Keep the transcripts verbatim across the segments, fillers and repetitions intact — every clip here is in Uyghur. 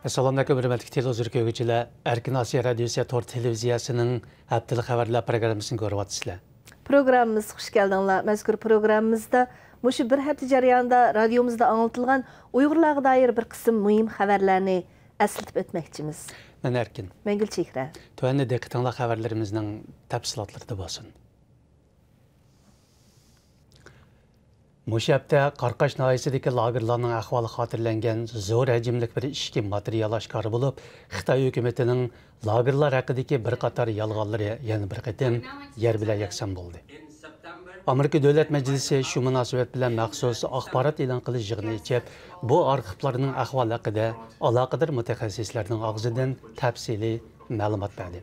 ئەسسالامۇئەلەيكۇم، ھۆرمەتلىك تېلېۋىزور كۆرگۈچىلەر. ئەركىن ئاسىيا رادىيوسى تور تېلېۋىزىيەسىنىڭ ھەپتىلىك خەۋەرلەر پروگراممىسىنى كۆرۈۋاتىسىلەر. پروگراممىمىزغا خۇش كەلدىڭلار. مەزكۇر پروگراممىمىزدا مۇشۇ بىر ھەپتە جەريانىدا رادىيومىزدا ئاڭلىتىلغان ئۇيغۇرلارغا دائىر بىر قىسىم مۇھىم خەۋەرلەرنى ئەسلىتىپ ئۆتمەكچىمىز. مەن ئەركىن. مەن گۈلچېھرە. تۆۋەندە دىققىتىڭلار خەۋەرلىرىمىزنىڭ تەپسىلاتلىرىدا بولسۇن. مۇشۇ ھەپتە قاراقاش ناھىيەسىدىكى لاگېرلارنىڭ ئەھۋالى خاتىرىلەنگەن زور ھەجىملىك بىر ئىچكى ماتېرىيال ئاشكارا بولۇپ، خىتاي ھۆكۈمىتىنىڭ لاگېرلار ھەققىدىكى بىر قاتار يالغانلىرى يەنە بىر قېتىم يەر بىلەن يەكسان بولدى. ئامېرىكا دۆلەت مەجلىسى شۇ مۇناسىۋەت بىلەن مەخسۇس ئاخبارات ئېلان قىلىش يىغىنى ئېچىپ، بۇ ئارخىپلارنىڭ ئەھۋالى ھەققىدە ئالاقىدار مۇتەخەسسىسلەرنىڭ ئاغزىدىن تەپسىلىي مەلۇمات بەردى.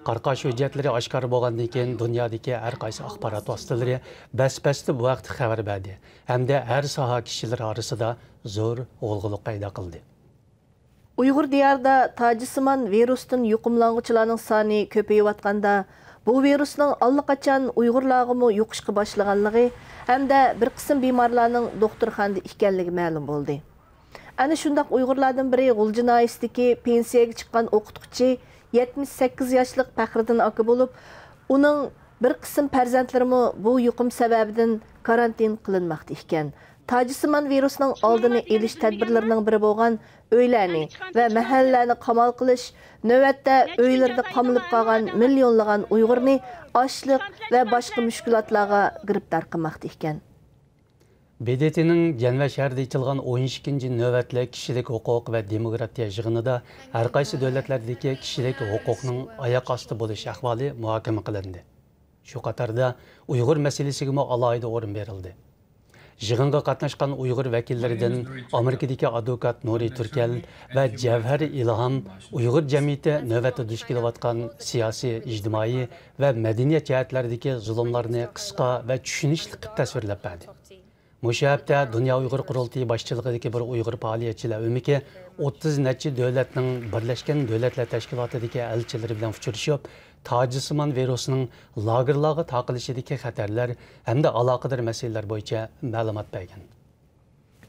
قاراقاش ھۆججەتلىرى ئاشكارا بولغاندىن كېيىن، دۇنيادىكى ھەر قايسى ئاخبارات ۋاسىتىلىرى بەس-بەستە بۇ ھەقتە خەۋەر بەردى ھەمدە ھەر ساھە كىشىلىرى ئارىسىدا زور غۇلغۇلا پەيدا قىلدى. ئۇيغۇر دىيارىدا تاجسىمان ۋىرۇستىن يۇقۇملانغۇچىلارنىڭ سانى كۆپىيىۋاتقاندا، بۇ ۋىرۇسنىڭ ئاللىقاچان ئۇيغۇرلارغىمۇ يۇقۇشقا باشلىغانلىقى ھەمدە بىر قىسىم بىمارلارنىڭ دوختۇرخانىدا ئىكەنلىكى مەلۇم بولدى. ئەنە شۇنداق ئۇيغۇرلاردىن بىرى غۇلجا ناھىيەسىدىكى پېنسىيەگە چىققان ئوقۇتقۇچى، يەتمىش سەككىز ياشلىق پەخرىدىن ئاكا بولۇپ، ئۇنىڭ بىر قىسىم پەرزەنتلىرىمۇ بۇ يۇقۇم سەۋەبىدىن كارانتىن قىلىنماقتا ئىكەن. تاجسىمان ۋىرۇسنىڭ ئالدىنى ئېلىش تەدبىرلىرىنىڭ بىرى بولغان ئۆيلەرنى ۋە مەھەللىلەرنى قامال قىلىش نۆۋەتتە ئۆيلىرىدە قامىلىپ قالغان مىليونلىغان ئۇيغۇرنى ئاچلىق ۋە باشقا مۈشكۈلاتلارغا گىرىپتار قىلماقتا ئىكەن. ب د ت نىڭ جەنۋە شەھىرىدە ئېچىلغان ئون ئىككىنچى نۆۋەتلىك كىشىلىك ھوقۇق ۋە دېموكراتىيە يىغىنىدا ھەر قايسى دۆلەتلەردىكى كىشىلىك ھوقۇقنىڭ ئاياق ئاستى بولۇش ئەھۋالى مۇھاكىمە قىلىندى. شۇ قاتاردا ئۇيغۇر مەسىلىسىگىمۇ ئالاھىدە ئورۇن بېرىلدى. يىغىنغا قاتناشقان ئۇيغۇر ۋەكىللىرىدىن ئامېرىكىدىكى ئادۋوكات نۇرى تۈركەل ۋە جەۋھەر ئىلھام ئۇيغۇر جەمئىيىتى نۆۋەتتە دۇچ كېلىۋاتقان سىياسىي، ئىجتىمائىي ۋە مەدەنىيەت جەھەتلەردىكى زۇلۇملارنى قىسقا ۋە چۈشىنىشلىك قىلىپ تەسۋىرلەپ بەردى. مۇشۇ ھەپتە دۇنيا ئۇيغۇر قۇرۇلتىيى باشچىلىقىدىكى بىر ئۇيغۇر پائالىيەتچىلەر ئۆمىكى ئوتتۇز نەچچە دۆلەتنىڭ بىرلەشكەن دۆلەتلەر تەشكىلاتىدىكى ئەلچىلىرى بىلەن ئۇچرىشىپ، تاجسىمان ۋىرۇسنىڭ لاگېرلارغا تارقىلىشىدىكى خەتەرلەر ھەمدە ئالاقىدار مەسىلىلەر بويىچە مەلۇمات بەرگەن.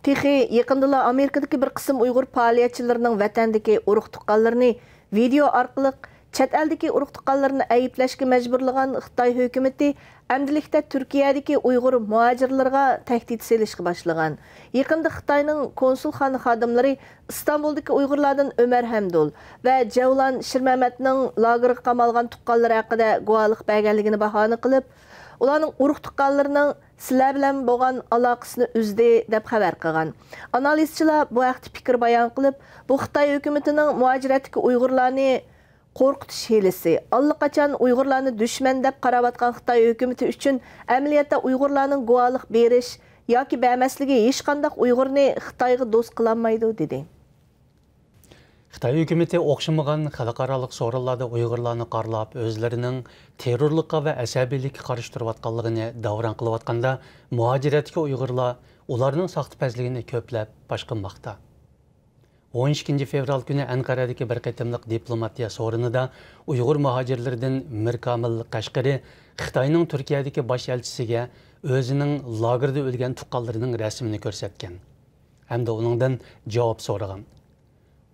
تېخى يېقىندىلا ئامېرىكىدىكى بىر قىسىم ئۇيغۇر پائالىيەتچىلىرىنىڭ ۋەتەندىكى ئۇرۇق-تۇغقانلىرىنى ۋىدېئو ئارقىلىق چەت ئەلدىكى ئۇرۇق-تۇغقانلىرىنى ئەيىبلەشكە مەجبۇرلىغان خىتاي ھۆكۈمىتى ئەمدىلىكتە تۈركىيەدىكى ئۇيغۇر مۇھاجىرلىرىغا تەھدىت سېلىشقا باشلىغان. يېقىندا خىتاينىڭ كونسۇلخانا خادىملىرى ئىستانبۇلدىكى ئۇيغۇرلاردىن ئۆمەر ھەمدۇل ۋە جەۋلان شىرمەمەتنىڭ لاگېرغا قامالغان تۇغقانلىرى ھەققىدە گۇۋاھلىق بەرگەنلىكىنى باھانە قىلىپ، ئۇلارنىڭ ئۇرۇق-تۇغقانلىرىنىڭ سىلەر بىلەن بولغان ئالاقىسىنى ئۈزدى، دەپ خەۋەر قىلغان. ئانالىزچىلار بۇ ھەقتە پىكىر بايان قىلىپ، بۇ خىتاي ھۆكۈمىتىنىڭ مۇھاجىرەتتىكى ئۇيغۇرلارنى قورقۇتۇش ھىيلىسى، ئاللىقاچان ئۇيغۇرلارنى دۈشمەن دەپ قاراۋاتقان خىتاي ھۆكۈمىتى ئۈچۈن ئەمەلىيەتتە ئۇيغۇرلارنىڭ گۇۋاھلىق بېرىش ياكى بەرمەسلىكى ھېچقانداق ئۇيغۇرنى خىتايغا دوست قىلالمايدۇ، دېدى. خىتاي ھۆكۈمىتى ئوخشىمىغان خەلقئارالىق سورۇنلاردا ئۇيغۇرلارنى قارىلاپ، ئۆزلىرىنىڭ تېررورلۇققا ۋە ئەسەبىيلىككە قارشى تۇرۇۋاتقانلىقىنى داۋراڭ قىلىۋاتقاندا، مۇھاجىرەتتىكى ئۇيغۇرلار ئۇلارنىڭ ساختىپەزلىكىنى كۆپلەپ پاش قىلماقتا. ئون ئىككىنچى فېۋرال كۈنى ئەنقەرەدىكى بىر قېتىملىق دىپلوماتىيە سورۇنىدا ئۇيغۇر مۇھاجىرلىرىدىن مىركامىل قەشقىرى خىتاينىڭ تۈركىيەدىكى باش ئەلچىسىگە ئۆزىنىڭ لاگېردا ئۆلگەن تۇغقانلىرىنىڭ رەسىمىنى كۆرسەتكەن ھەمدە ئۇنىڭدىن جاۋاب سورىغان.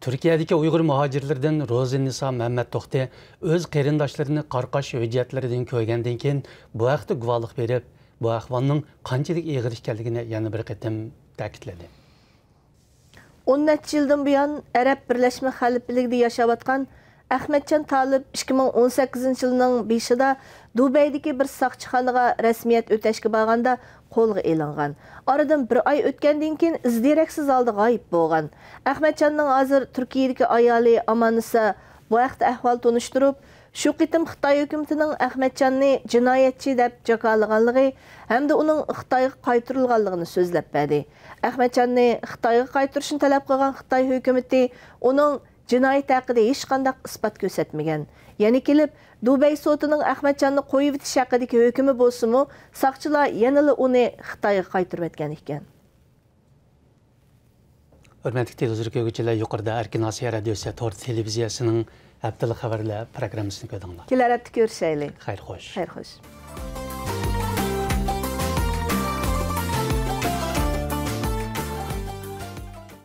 تۈركىيەدىكى ئۇيغۇر مۇھاجىرلىرىدىن روزىنىسا مەمەت توختى ئۆز قېرىنداشلىرىنى قاراقاش ھۆججەتلىرىدىن كۆرگەندىن كېيىن، بۇ ھەقتە گۇۋاھلىق بېرىپ، بۇ ئەھۋالنىڭ قانچىلىك ئېغىر ئىكەنلىكىنى يەنە بىر قېتىم تەكىتلىدى. ئون نەچچە يىلدىن بۇيان ئەرەب بىرلەشمە خەلىپىلىكىدە ياشاۋاتقان ئەخمەتجان تالىپ ئىككى مىڭ ئون سەككىزىنچى يىلنىڭ بېشىدا دۇبەيدىكى بىر ساقچىخانىغا رەسمىيەت ئۆتەشكە بارغاندا قولغا ئېلىنغان. ئارىدىن بىر ئاي ئۆتكەندىن كېيىن ئىز-دېرەكسىز ھالدا غايىب بولغان. ئەخمەتجاننىڭ ھازىر تۈركىيەدىكى ئايالى ئاماننىسا بۇ ھەقتە ئەھۋال تونۇشتۇرۇپ، شۇ قېتىم خىتاي ھۆكۈمىتىنىڭ ئەخمەتجاننى جىنايەتچى دەپ جاكارلىغانلىقى ھەمدە ئۇنىڭ خىتايغا قايتۇرۇلغانلىقىنى سۆزلەپ بەردى. ئەخمەتجاننى خىتايغا قايتۇرۇشنى تەلەپ قىلغان خىتاي ھۆكۈمىتى ئۇنىڭ جىنايىتى ھەققىدە ھېچقانداق ئىسپات كۆرسەتمىگەن. يەنە كېلىپ، دۇبەي سوتىنىڭ ئەخمەتجاننى قويۇۋېتىش ھەققىدىكى ھۆكمى بولسىمۇ، ساقچىلار يەنىلا ئۇنى خىتايغا قايتۇرۇۋەتكەن ئىكەن. ھۆرمەتلىك تېلېۋىزور كۆرگۈچىلەر، يۇقىرىدا ئەركىن ئاسىيا رادىيوسى تور تېلېۋىزىيەسىنىڭ ھەپتىلىك خەۋەرلەر پروگراممىسىنى كۆردۈڭلار. كېلەر ھەپتە كۆرۈشەيلى. خەير خوش. خەير خوش.